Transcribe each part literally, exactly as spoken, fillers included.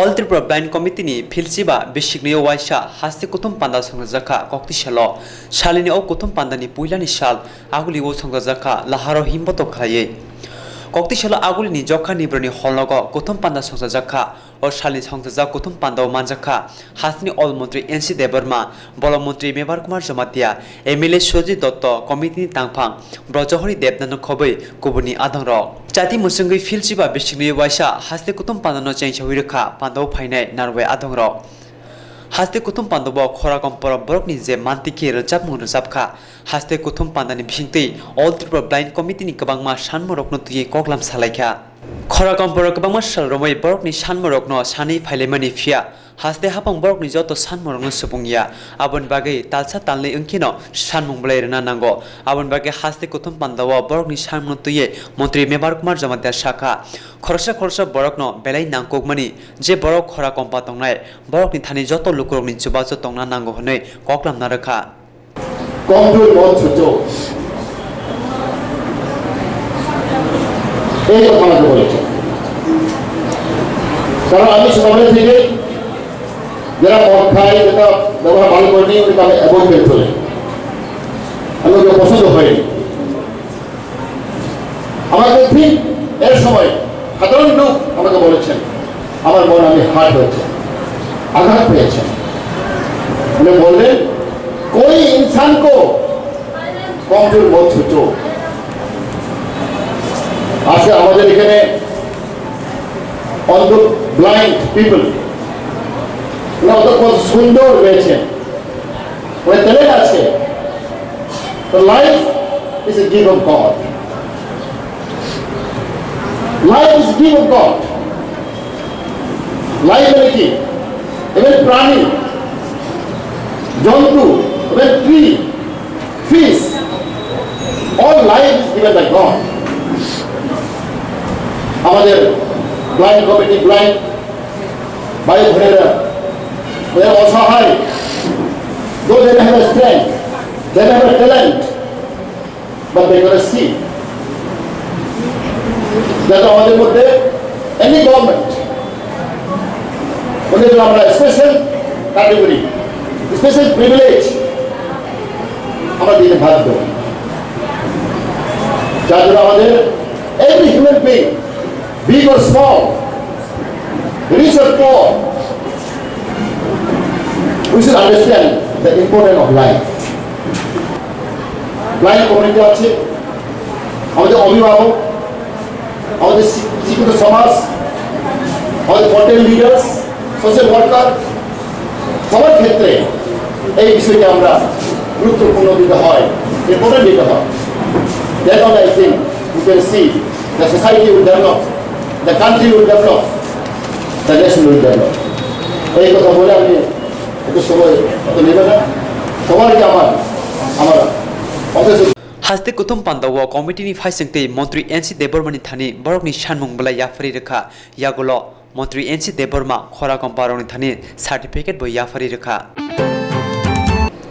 All Tripura Blind Committee ni philsiba bisiknwi waisa haste kuthum panda songjajakha koktisalo. Salini o kuthum pandani puilani sal agulio songjajakha laharo himboto khlaiwi. Koktisalo agulini jokha nibroni holnogo kuthum panda songjajakha. O salni songchajak kuthum pandao manjakha hasteni ol montri N C Debbarma, bolong montri Mebar Kumar Jamatia, M L A Sujit Dotto, committee ni tangphang Brojohori Debnath no khobwi kubuni adongrok. Chati mwswngwi philsiba bisiknwi waisa haste kuthum pandano chengsawi rwkha pandao phainai narwai adongrok. Haste kuthum pandao khora komporo borokni je mantikhe rwchapmung rwchapkha, haste kuthum pandani bisingtwi All Tripura Blind Committee ni kwbangma sanmorokno twiwi koklam salaikha. Khora komporo kwbangma sal romwi borokni sanmorokno sanwi phailaimani, phiya haste haphang borokni joto sanmorokno supung ya. Aboni bagwi talsa talnwi wngkheno sanmung belai rwna nango. Aboni bagwi haste kuthum pandao borokni sanmungno twiwi montri Mebar Kumar Jamatia sakha, khoroksa khoroksa borokno belai nangkukmani, je borok khora kompa tongnai, borokni thani joto lukurokni chubachu tongna nango hwnwi koklamna rwkha. কমজোর মন ছোট, এই কথা আমাকে বলেছে। কারণ আমি ছোটবেলা থেকে যারা মদ খায়, যেটা ব্যবহার ভালো করেনি, ওটাকে আমি অ্যাভয়েড করে চলে। আমি ওকে পছন্দ হয়নি। আমাকে ঠিক এর সময় সাধারণ লোক আমাকে বলেছেন, আমার মন আমি হার্ট হয়েছে, আঘাত পেয়েছে। উনি বললেন, "कोई इंसान को कमजोर मत सोचो।" আজকে আমাদের এখানে অন্ধ, ব্লাইন্ড পিপল, ওরা অত কত সুন্দর রয়েছেন, ওরা ট্যালেন্ট আছে। The life is a gift of God. Life is a gift of God. Life মানে কি? Even প্রাণী, জন্তু, even tree, fish, all life is given by God. আমাদের ব্লাইন্ড কমিটি, ব্লাইন্ড ভাই বোনেরা, ওরা অসহায়, though they may have a strength, they may have a talent, but they cannot see. যাতে আমাদের মধ্যে এনি গভর্নমেন্ট ওদের জন্য আমরা স্পেশাল ক্যাটাগরি, স্পেশাল প্রিভিলেজ আমরা দিতে বাধ্য। যার জন্য আমাদের every human being, big or small, rich or poor, we should understand the importance of life. Blind community আছে, আমাদের অভিভাবক, আমাদের শি-, শিক্ষিত সমাজ, আমাদের কন্টেন্ট লিডার্স, সোশ্যাল ওয়ার্কার, সবার ক্ষেত্রে এই বিষয়কে আমরা গুরুত্বপূর্ণ দিতে হয়, ইম্পর্টেন্ট দিতে হয়। Then only I think we can see the society will develop, the country will develop, the nation will develop. এই কথা বলে আমি একটু সময় অত নেব না। সবাইকে আমার, আমার অশেষ Haste kuthum pandao committee ni phaisingtwi montri N C Debbarma ni thani borokni sanmung belai yapharwi rwkha. Yagulo montri N C Debbarma khora komparokni thani certificate bo yapharwi rwkha.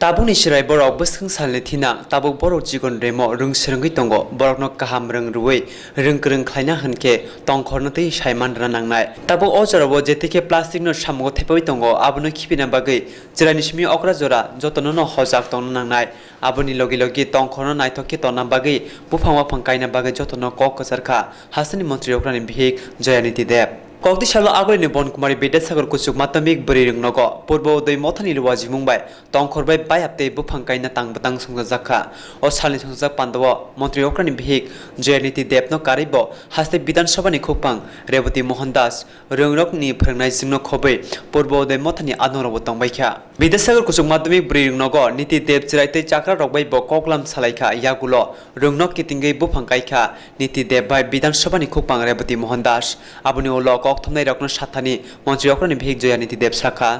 Tabukni chwrai borok bwskang salni thina tabuk borok chikon remo rwng swrwngwi tongo, borokno kaham rwng rwui rwng kwrwng khlaina hwnkhe tongkhorno tei saiman rwna nangnai. Tabuk o jorao jetikhe plastic no samungo thepaui tongo, abono khibina bagwi chwraini simi okra jora jotono no hojak tongna nangnai. Aboni logi logi tongkhorno naithok khe tonna bagwi buphang waphang kaina bagwi jotono kok kwchar kha hasteni montri okrani bihik Joyaniti Deb. Kokti salo agulini Bon Kumari Bidyasagar kuchuk madhyamik bwrwi rwngnogo Purbo Udoi mothani luwajimung bai tongkhor bai bayap tei buphang kaina tang bwtang songchajak kha. O salni songchajak pandao montri okrani bihik Joyaniti Debno karwi bo haste Bidhan Sabhani khukpang Reboti Mohan Das, rwngrokni phwrwngnaijwngno khobwi Purbo Udoi mothani adongrokbo tongbaikha. Bidyasagar kuchuk madhyamik bwrwi rwngnogo Niti Deb chwrai tei chakra rok bai bo koklam salaikha, yagulo rwngnok kitingwi buphang kaikha Niti Deb bai Bidhan Sabhani khukpang Reboti Mohan Das. Aboni ulo kok thumnairokno sathani montri okrani bihik Joyaniti Deb sakha.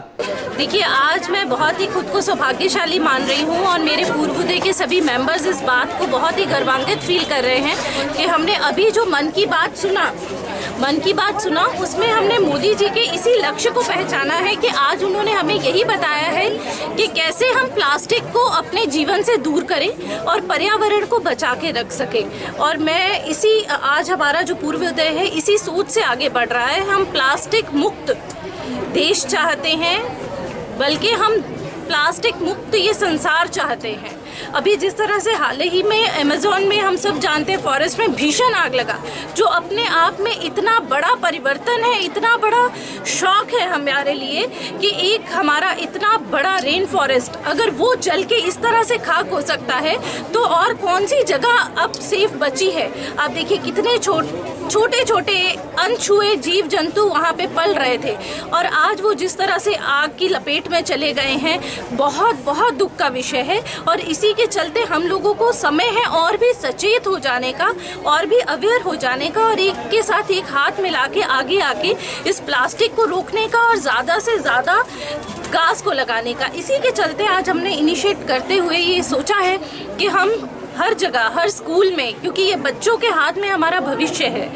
देखिए, आज मैं बहुत ही खुद को सौभाग्यशाली मान रही हूँ और मेरे पूर्वोदय के सभी मेंबर्स इस बात को बहुत ही गर्वान्वित फील कर रहे हैं कि हमने अभी जो मन की बात सुना, मन की बात सुना, उसमें हमने मोदी जी के इसी लक्ष्य को पहचाना है कि आज उन्होंने हमें यही बताया है कि कैसे हम प्लास्टिक को अपने जीवन से दूर करें और पर्यावरण को बचा के रख सकें। और मैं इसी, आज हमारा जो पूर्वोदय है, इसी सोच से आगे बढ़ रहा है। हम प्लास्टिक मुक्त देश चाहते हैं, बल्कि हम प्लास्टिक मुक्त ये संसार चाहते हैं। अभी जिस तरह से हाल ही में अमेज़न में हम सब जानते हैं, फॉरेस्ट में भीषण आग लगा, जो अपने आप में इतना बड़ा परिवर्तन है, इतना बड़ा शॉक है हमारे लिए कि एक हमारा इतना बड़ा रेन फॉरेस्ट, अगर वो जल के इस तरह से खाक हो सकता है, तो और कौन सी जगह अब सेफ बची है? आप देखिए, कितने छोट-, छोटे-छोटे अनछुए जीव जंतु वहाँ पे पल रहे थे, और आज वो जिस तरह से आग की लपेट में चले गए हैं, बहुत, बहुत दुख का विषय है। और इसी के चलते हम लोगों को समय है और भी सचेत हो जाने का, और भी अवेयर हो जाने का, और एक के साथ एक हाथ मिला के आगे आके इस प्लास्टिक को रोकने का और ज़्यादा से ज़्यादा घास को लगाने का। इसी के चलते आज हमने इनिशिएट करते हुए ये सोचा है कि हम हर जगह, हर स्कूल में, क्योंकि ये बच्चों के हाथ में हमारा भविष्य है।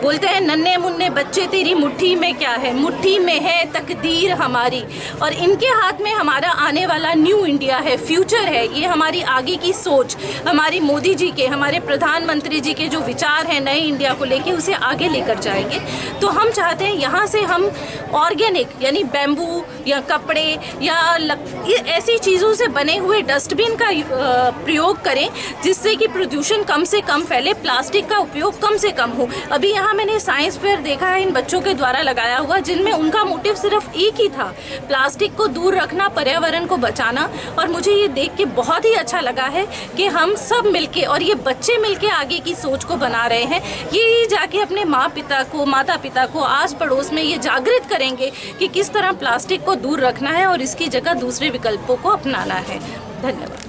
बोलते हैं, "नन्हे मुन्ने बच्चे, तेरी मुट्ठी में क्या है?" मुट्ठी में है तकदीर हमारी, और इनके हाथ में हमारा आने वाला न्यू इंडिया है, फ्यूचर है। ये हमारी आगे की सोच, हमारी मोदी जी के, हमारे प्रधानमंत्री जी के जो विचार हैं नए इंडिया को लेके, उसे आगे लेकर जाएंगे। तो हम चाहते हैं, यहाँ से हम ऑर्गेनिक, यानी बैम्बू, या कपड़े या लक-, ये ऐसी चीज़ों से बने हुए डस्टबिन का यू-, अ, प्रयोग करें, जिससे कि प्रदूषण कम से कम फैले, प्लास्टिक का उपयोग कम से कम हो। अभी यहाँ मैंने साइंस फेयर देखा है इन बच्चों के द्वारा लगाया हुआ, जिनमें उनका मोटिव सिर्फ एक ही था, प्लास्टिक को दूर रखना, पर्यावरण को बचाना। और मुझे ये देख के बहुत ही अच्छा लगा है कि हम सब मिलके और ये बच्चे मिलके आगे की सोच को बना रहे हैं। ये ही जाके अपने माँ पिता को, माता पिता को, आस पड़ोस में ये जागृत करेंगे कि किस तरह प्लास्टिक को दूर रखना है और इसकी जगह दूसरे विकल्पों को अपनाना है। धन्यवाद।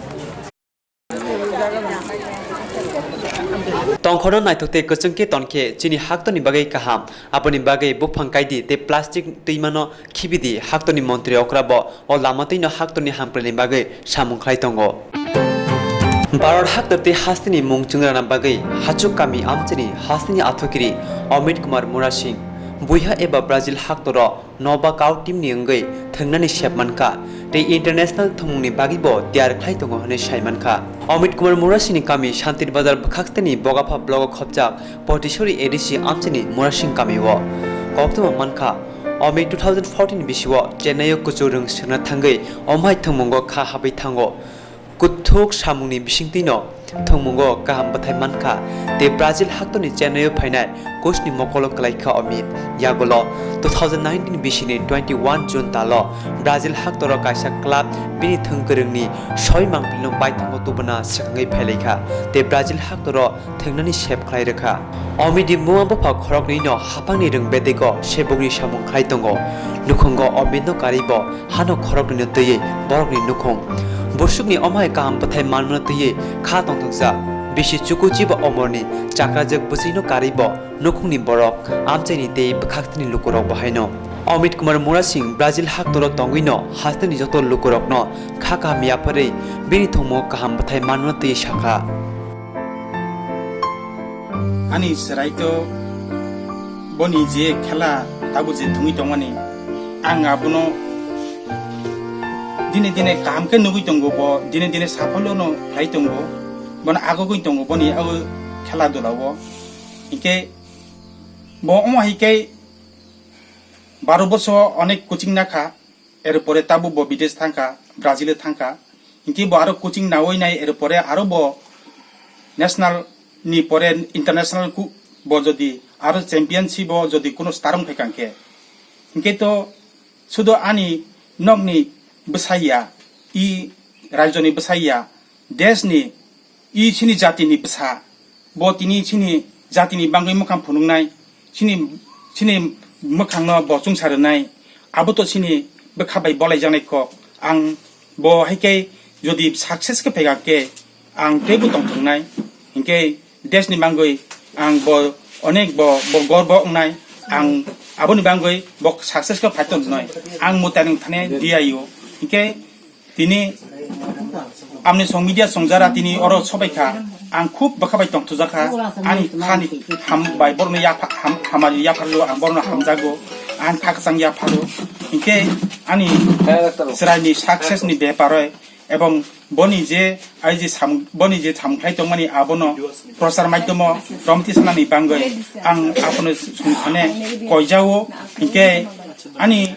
Tongkhorno naithok tei kwchwng khe tonkhe chini haktorni bagwi kaham, aboni bagwi buphang kaidi tei plastic twimano khibidi, haktorni montri okra bo o lama twino haktorni hamkraini bagwi samung khlai tongo. Bharat haktor tei hasteni mung chwngrana bagwi Hachuk kami amchini hasteni athukiri Amit Kumar Murasing buiha eba Brazil haktoro Nova Kau team ni wngwi thwngnani sep mankha tei international thwngmungni bagwi bo tiyar khlai tongo hwnwi sai mankha. Amit Kumar Murasing ni kami Shantir Bazar bwkhaksteni Bogapha blogo khopjak Potisori A D C amchini Murasing kami o koktwma mankha. Omi two thousand fourteen bisio Chennai o kuchuk rwng swrwngna thangwi omhai thwngmungo kha habwi thango. Kuthuk samungni bisingtwino thwngmungo kaham bwthai mankha tei Brazil haktorni Chennai o phainai coach ni mokolo kwlaikha Omi. Yagulo two thousand nineteen bisini twenty one June talo Brazil haktoro kaisa club bini thwng kwrwngni soi mangpilno baithango tubuna swkangwi phailaikha tei Brazil haktoro thwngnani sep khlai rwkha. Omidi muma bupha khoroknwino haphangni rwng bedego sebukni samung khlai tongo. Nukhungo Omidno karwibo hano khoroknwino twiwi borokni nukhung. Busukni omhai kaham bwthai manmano twiwi kha tongthokjak. Bisi chukuchibo omorni chakrajak bwswino karwibo nukhungni borok, amchaini tei bwkhaktini lukurok bo haino. Amit Kumar Murasing Brazil haktoro tongwino hasteni joto lukurokno kha kaham yapharwi bini thwngmo kaham bwthai manmano twiwi sakha. Ani chwrai to boni je khela tabuk je thwngwi tongmani, ang abono dine dine kaham khe nugwi tongo, bo dine dine saphalono khlai tongo, bono agogwi tongo boni o khela dula o. Hinkhe bo omo hai khe baro boso onek coaching nakha, erpore tabuk bo bidesh thangkha, Brazil thangkha. Hinkhe bo aro coaching nawi nai, erpore aro bo national ni pore international ku-, bo jodi aro championship o jodi kuno star wng phaikha hinkhe, hinkhe to sudo ani nokni bwsai ya, i rajyoni bwsai ya, desh ni, i chini jatini bwsa, bo tini chini jatini bangwi mwkhang phunuknai, chini, chini mwkhangno bo chwngsa rwnai, abo to chini bwkha bai bolaijaknai kok. Ang bo hai khe jodi success khe phaikha khe ang teibo tongthoknai, hinkhe deshni bangwi ang bo onek bo, bo gorbo wngnai, ang aboni bangwi bo success khe phai tongthoknai. Ang mwtai nung thani D I O, hinkhe tini amni song media songjara tini oro sobaikha, ang khub bwkha bai tongthojakha, ani khani ham bai borokno yapha-, ham-, hamari yapharlo, ang borokno hamjago, ang kha kwchang yapharo. Hinkhe ani chwraini success ni bepar oi, ebong boni je ai je sam-, boni je samung khlai tongmani abono prochar maidhomo romti sanani bangwi ang abono songthane koijao. Hinkhe ani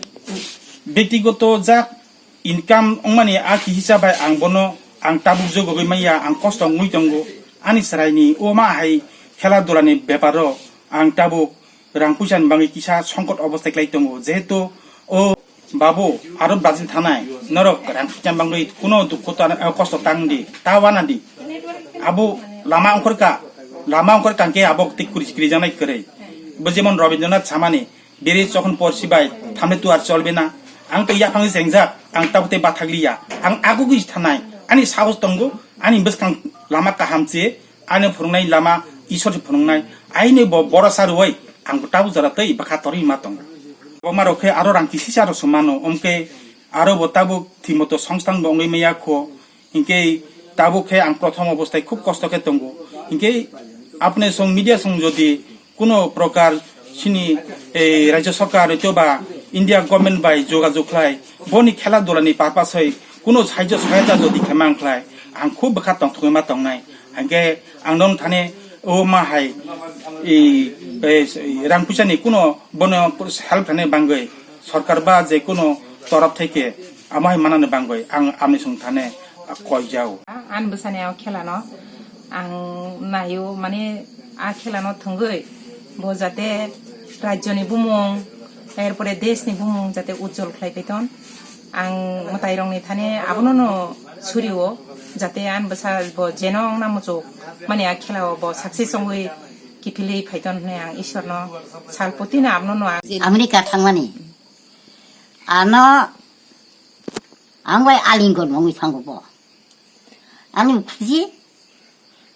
Bektigoto jak income wngmani a ki hisab bai ang bono ang tabuk jogogwi manya, ang kosto wngwi tongo. Ani chwraini o ma hai khela dulani beparo ang tabuk rang puisa ni bagwi kisa songkot obostai klai tongo, jehetu o babu aro Brazil thanai norok rang puisa ni bagwi kuno dukho ta-, kosto tang di, ta wana di. Abo lama ongkhorka, lama ongkhorka hwnkhe abo tei kwrwi kwrwi janai kwrwi. Bo jemon Rabindranath samani, "Biri chokhon porsi bai thamle tu ar cholbe na." Ang tei yaphang sengjak, ang tabuk tei bathakliya. Ang agugwi thanai, ani sahos tongo, ani bwskang lama kaham se, ani phwrwngnai lama Isor se phwrwngnai, aini bo borosa rwui ang bo tabuk jora tei bwkha torwi ma tongo. Bo ma rok khe aro rang kisi sa rok se mano, omkhe aro bo tabuk thwimoto songstang bo wngwi maya kho. Hinkhe tabuk khe ang prothom obostai khub kosto khe tongo. Hinkhe apne song media song jodi kuno prokar sini, eh, Rajya Sarkar hoito ba India government bai jogajog khlai, boni khela dulani purpose hai kuno sahajyo sohayata jodi khe mang khlai, ang khub bwkha tongthokma tongnai. Hinkhe ang nong thani o ma hai, eh, eh, rang puisa ni kuno bono help thani bangwi sarkar ba je kuno torop theke amo hai manani bangwi ang amni song thani koijao. Ani bwsani o khela no ang naio, mane a khela no thwngwi bo jate rajyo ni bumung, erpore desh ni bumung jate ujjol khlai paiton. Ang mwtai rok ni thani abono no surio jate ani bwsa bo jeno wngna muchuk mani a khela o bo success wngwi kiphilwi phaiton hwnwi ang Isor no sal poti no abono no ang America thangmani. Ano ang bai alingon wngwi thango bo. Ani bo khusi,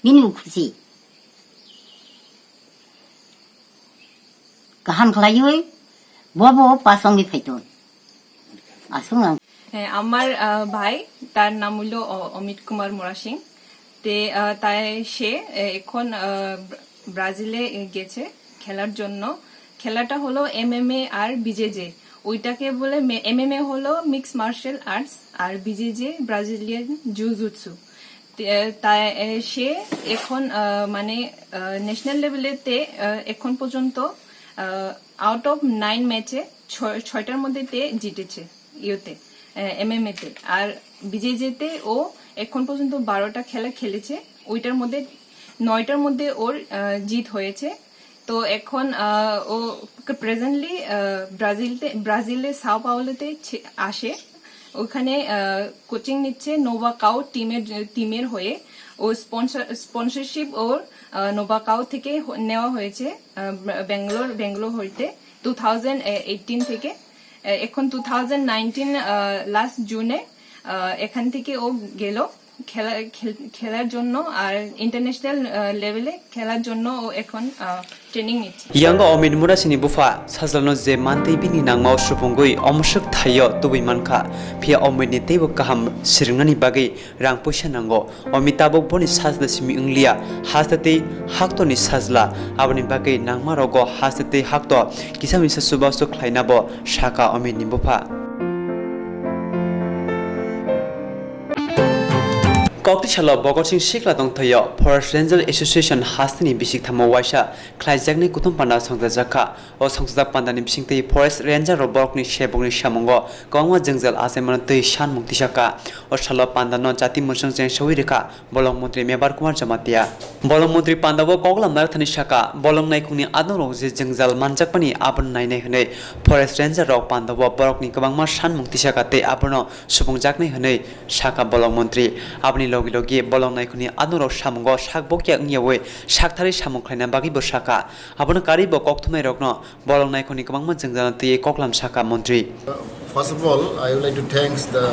bini bo khusi. Kaham khlaiwi bobo pasongni phaiton. Aswk ang হ্যাঁ, আমার আহ, ভাই, তার নাম হলো অ- অমিত কুমার মোরা সিং। তে আহ, তাই সে আহ, এখন আহ, ব্রা- ব্রাজিলে আহ, গেছে খেলার জন্য। খেলাটা হলো এমএমএ আর বিজেজে। ওইটাকে বলে এমএমএ হলো মিক্স মার্শাল আর্টস, আর বিজেজে ব্রাজিলিয়ান জুজুৎসু। তে- আহ, তাই আহ, সে এখন আহ, মানে ন্যাশনাল লেভেলেতে আহ, এখন পর্যন্ত আউট অফ নাইন ম্যাচে ছয় ছয়টার মধ্যে তে জিতেছে ইয়েতে, এমএমএ তে। আর বিজেজেতে ও এখন পর্যন্ত বারোটা খেলা খেলেছে, ওইটার মধ্যে নয়টার মধ্যে ওর আহ, জিত হয়েছে। তো এখন আহ, ও প্রেজেন্টলি ব্রাজিলতে ব্রাজিলের সাও পাওলোতে ছে- আসে। ওখানে কোচিং নিচ্ছে নোভাকাও টিমের জ- টিমের হয়ে। ও স্পন্সর স্পন্সরশিপ ওর আহ, নোভাকাও থেকে হ- নেওয়া হয়েছে, আহ, ব্যাঙ্গালোর ব্যাঙ্গালোর হইতে টু থাউজেন্ড এইটিন থেকে। আহ, এখন টু থাউজেন্ড নাইনটিন লাস্ট জুনে আহ, এখান থেকে ও গেল খেলা খেল- খেলার জন্য, আর ইন্টারন্যাশনাল লেভেলে খেলার জন্য ও এখন ট্রেনিং নিচ্ছে। Yango Omit Murasini bupha sajlano je mantwi bini nangmao supungwi omoswk thaio tubui mankha, phiya Omitni teibo kaham srwngnani bagwi rang puisa nango. Omit tabuk boni sajla simi wngliya, haste tei haktorni sajla, aboni bagwi nangma rogo haste tei haktor kisa misa chubachu khlaina bo, sakha Omitni bupha. Kokti salo Bogor Singh sikla tongthoio Forest Ranger Association hasteni bisik thamo waisa khlaijaknai kuthum panda songchajakha. O songchajak pandani bisingtwi Forest Ranger rok borokni sebokni samungo kwbangma jwngjal achaimano twi sanmung tisakha. O salo pandano jati mwchang chengsawi rwkha Bolong Montri Mebar Kumar Jamatia. Bolong Montri pandao koklam narwkthani sakha, bolong naikhungni adongrok je jwngjal manjakmani abono nainai hwnwi Forest Ranger rok pandao borokni kwbangma sanmung tisakha tei abono supungjaknai hwnwi sakha Bolong Montri. Aboni logi logi bolong naikhungni adongrok samungo sak bokya wngyawi saktharwi samung khlaina bagwibo sakha. Abono karwibo kokthumnairokno bolong naikhungni kwbangma jwngjal twiwi koklam sakha Montri. First of all, I would like to thanks the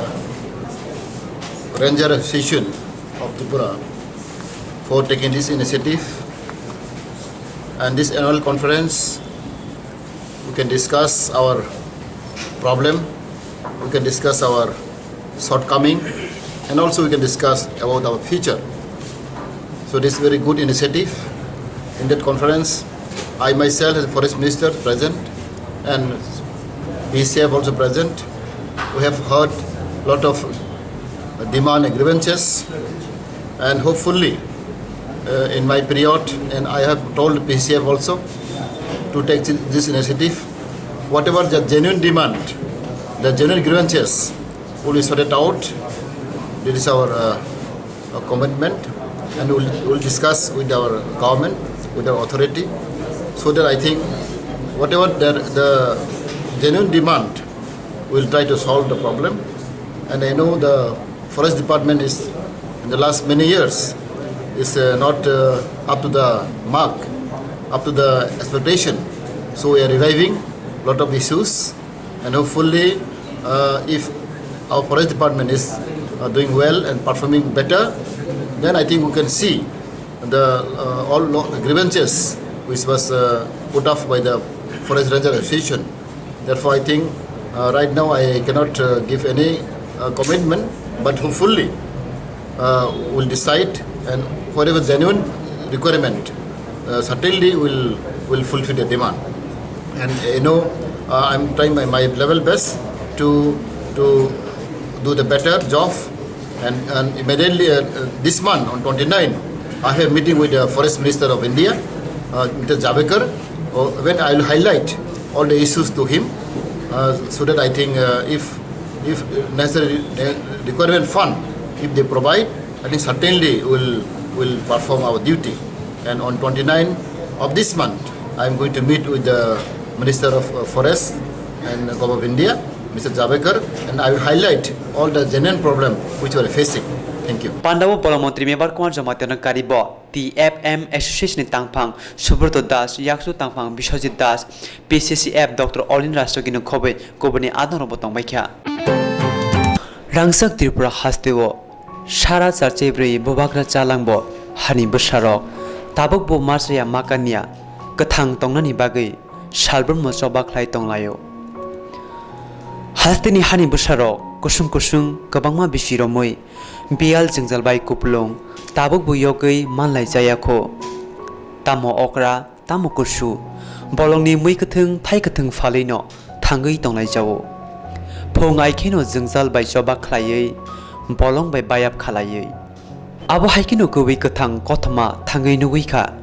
Ranger Association of Tripura for taking this initiative and this annual conference. We can discuss our problem, we can discuc our shortcoming, and also we can discuss about our future. So this is very good initiative. In that conference, I myself as Forest Minister present and P C F also present. We have heard lot of demand and grievances, and hopefully uh, in my period, and I have told P C F also to take thi- this initiative. Whatever the genuine demand, The genuine grievances will be sorted out. That is our uh, uh, commitment, and we'll, we'll discuss with our government, with our authority, so that I think whatever the, the genuine demand, we'll try to solve the problem. And I know the forest department is, in the last many years, is uh, not uh, up to the mark, up to the expectation. So we are reviving lot of issues, and hopefully, uh, if our forest department is uh, doing well and performing better, then I think we can see the uh, all lo- grievances which was uh, put off by the Forest Ranger Association. Therefore, I think uh, right now I cannot uh, give any uh, commitment, but hopefully uh, will decide, and whatever genuine requirement, uh, certainly will will fulfill the demand. And uh, you know, uh, I'm trying my, my level best to to do the better job. And, and immediately uh, uh, this month on twenty-nine, I have meeting with the Forest Minister of India, uh, Mister Javadekar, uh, when I will highlight all the issues to him, uh, so that I think uh, if if necessary uh, requirement fund, if they provide, I think certainly will will perform our duty. And on twenty-nine of this month, I am going to meet with the Minister of uh, Forest and Government of India, Mister Javadekar, and I will highlight all the genuine problem which we are facing. Thank you. Pandao Bola Montri Mebar Kumar Jamatia no karibo T F M Association ni tangphang Subroto Das, Yaksu tangphang Biswajit Das, P C C F Doctor Olin Rastogi no khoboi kubuni adong rok bo tongbai kha. Rangchak Tripura hasteo sara charchai bwrwi bubagra chalangbo hani bwsarok tabukbo masaya makania kwthang tongnani bagwi salbrumno choba khlai tonglaio. Hasteni hani bwsarok kusung kusung kwbangma bisi romwi biyal jwngjal bai kupulung tabukbo yogwi manlai chaya kho. Tamo okra, tamo kusu, bolongni mui kwthwng thai kwthwng phalwino thangwi tonglai jao. Phung ai kheno jwngjal bai choba khlaiwi, bolong bai bayap khalaiwi. Abo hai kheno kwbwi kwthang kothoma thangwi nugwi kha.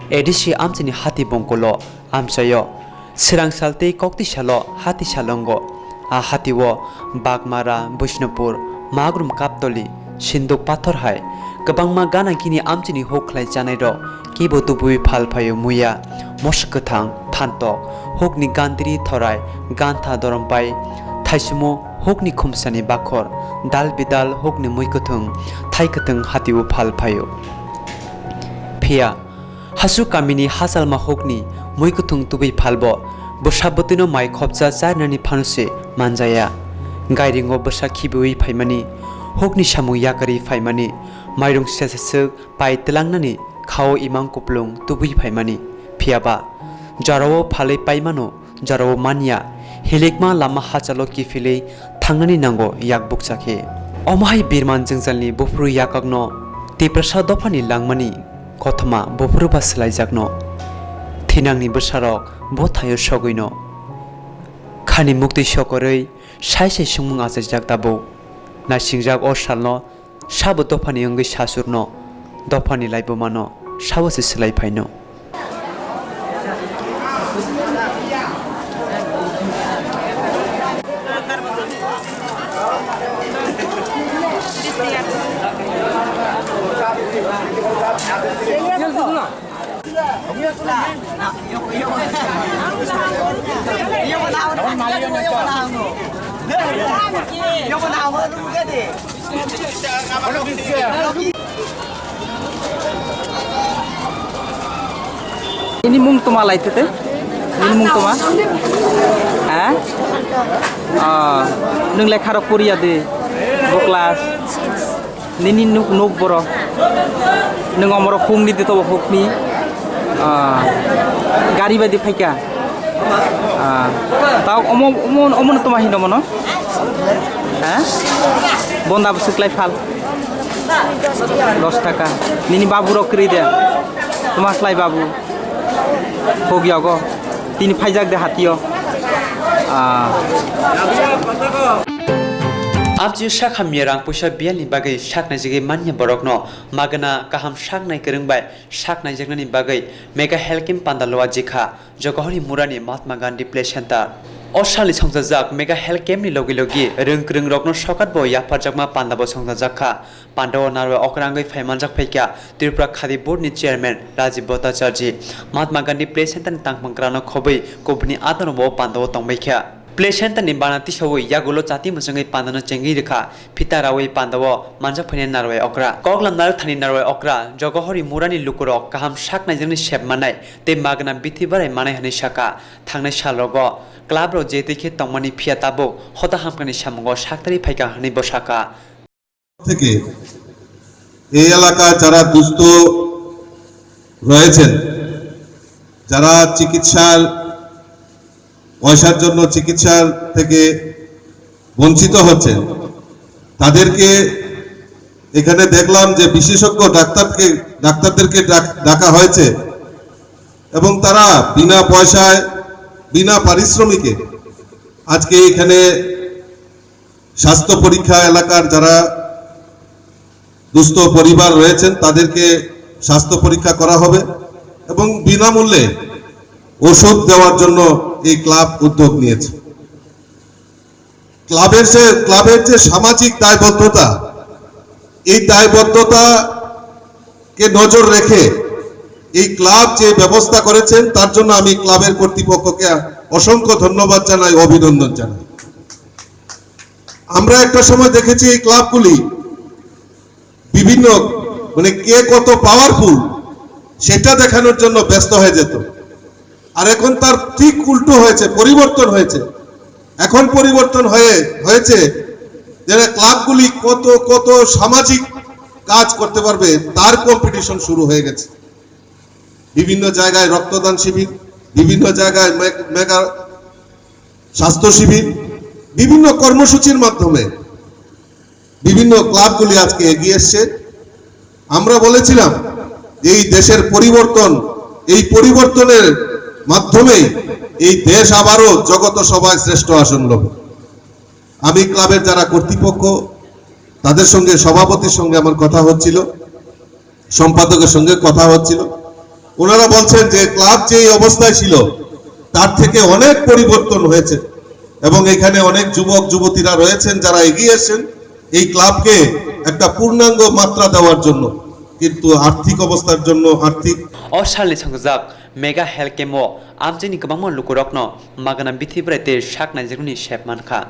A D C amchaini hati bongkolo amchaio swrang sal tei koktwi salo hati salongo. A hatio Bagmara, Bishnupur, Magrum Kaptoli, Sinduk Pathor hai kwbangma gana gini amchini huk khlai chanai rok kibo tubui phal phaio muya, mosok kwthang, phantok, hukni gandiri thorai, gantha dorompai, thaisumo hukni khumsani bakhor, dal bidal hukni mui kwthwng, thai kwthwng hatio phal phaio. Phiya, Hasu kamini hachalma hukni mui kwthwng tubui phalbo bwsa bwtwino mai khopcha charinani phano se manjaya. Gairingo bwsa khibiui phaimani, hukni samung yakarwi phaimani, mairung sesaswk pai twlangnani khao imang kuplung tubui phaimani. Phiyaba jorao phalwi paimano jorao manya, hilikma lama hachalo kiphilwi thangnani nango yak bukcha khe. Omo hai birman jwngjalni buphuru yakakno Tiprasa dophani langmani kothoma buphuru ba swlaijakno. Thinangni bwsarok bo thaio sogwino. Khani muktwi sokorwi sai sai songmung achaijak tabuk. Naisingjak o salno Sabo dophani wngwi sasurno, dophani laibumano sabo se swlai phaino. Nini mung toma lai tete? Nini mung toma? Ha? Ah, nung lekha rok poriya de? Bo class? Nini nuk, nuk borok. Nung omorok hung di to hukni. Ah, gari bai di phaika. Ah, ta omo, omo, omo no toma hino mono? Ha? Bonda bwswk lai phal? Dos taka. Nini babu rok kwrwi de? Toma slai babu. Hok yogo. Tini phaijak de hatio. Ah. Amchio sak hamya rang puisa biyalni bagwi sak naijagwi manya borokno magna kaham sak nai kwrwng bai sak naijaknani bagwi mega health camp panda lua jikha Jogohori Murani Mahatma Gandhi Play Center. O salni songchajak mega health camp ni logi logi rwng kwrwng rokno sokat bo yapharjakma panda bo songchajak kha. Pandao narwai okra wngwi phai manjak phaikha Tripura Khadi Board ni Chairman Rajiv Bhattacharjee. Mahatma Gandhi Play Center ni tangphang kwrano khobwi kubuni adano bo pandao tongbaikha. Play Center ni bana tisawi yagulo chati mwchwngwi pandano chengwi rwkha, phita rawi pandao manjak phainai narwai okra. Koklam narwk thani narwai okra, Jogohori Murani lukurok kaham sak naijaknai sep manai tei magna bithi barai manai hwnwi sakha. Thangnai salrogo club rok je twi khe tongmani phiya tabuk hota hamkani samungo saktharwi phaikha hwnwi bo sakha. থেকে এই এলাকায় যারা দুস্থ রয়েছেন, যারা চিকিৎসার পয়সার জন্য চিকিৎসার থেকে বঞ্চিত হচ্ছেন, তাদেরকে এখানে দেখলাম যে বিশেষজ্ঞ ডাক্তারকে ডাক্তারদেরকে ডাক- ডাকা হয়েছে এবং তারা বিনা পয়সায়, বিনা পারিশ্রমিকে আজকে এখানে স্বাস্থ্য পরীক্ষা, এলাকার যারা দুস্থ পরিবার রয়েছেন তাদেরকে স্বাস্থ্য পরীক্ষা করা হবে এবং বিনামূল্যে ওষুধ দেওয়ার জন্য এই ক্লাব উদ্যোগ নিয়েছে। ক্লাবের যে ক্লাবের যে সামাজিক দায়বদ্ধতা, এই দায়বদ্ধতাকে নজর রেখে এই ক্লাব যে ব্যবস্থা করেছেন, তার জন্য আমি ক্লাবের কর্তৃপক্ষকে অসংখ্য ধন্যবাদ জানাই, অভিনন্দন জানাই। আমরা একটা সময় দেখেছি এই ক্লাবগুলি বিভিন্ন, মানে, কে কত পাওয়ারফুল সেটা দেখানোর জন্য ব্যস্ত হয়ে যেত। আর এখন তার ঠিক উল্টো হয়েছে, পরিবর্তন হয়েছে। এখন পরিবর্তন হয়ে হয়েছে যারা ক্লাবগুলি কত কত সামাজিক কাজ করতে পারবে, তার কম্পিটিশন শুরু হয়ে গেছে। বিভিন্ন জায়গায় রক্তদান শিবির, বিভিন্ন জায়গায় মে- মেগা স্বাস্থ্য শিবির, বিভিন্ন কর্মসূচির মাধ্যমে বিভিন্ন ক্লাবগুলি আজকে এগিয়ে এসছে। আমরা বলেছিলাম যে এই দেশের পরিবর্তন, এই পরিবর্তনের মাধ্যমেই এই দেশ আবারও জগত সভায় শ্রেষ্ঠ আসন লবে। আমি ক্লাবের যারা কর্তৃপক্ষ, তাদের সঙ্গে, সভাপতির সঙ্গে আমার কথা হচ্ছিল, সম্পাদকের সঙ্গে কথা হচ্ছিল। ওনারা বলছেন যে ক্লাব যে এই অবস্থায় ছিল, তার থেকে অনেক পরিবর্তন হয়েছে এবং এখানে অনেক যুবক যুবতীরা রয়েছেন যারা এগিয়ে এসেছেন এই ক্লাবকে একটা পূর্ণাঙ্গ মাত্রা দেওয়ার জন্য, কিন্তু আর্থিক অবস্থার জন্য, আর্থিক O salni songchajak mega health camp o amchaini kwbangma lukurokno magna bithi barai tei sak naijaknani sep mankha.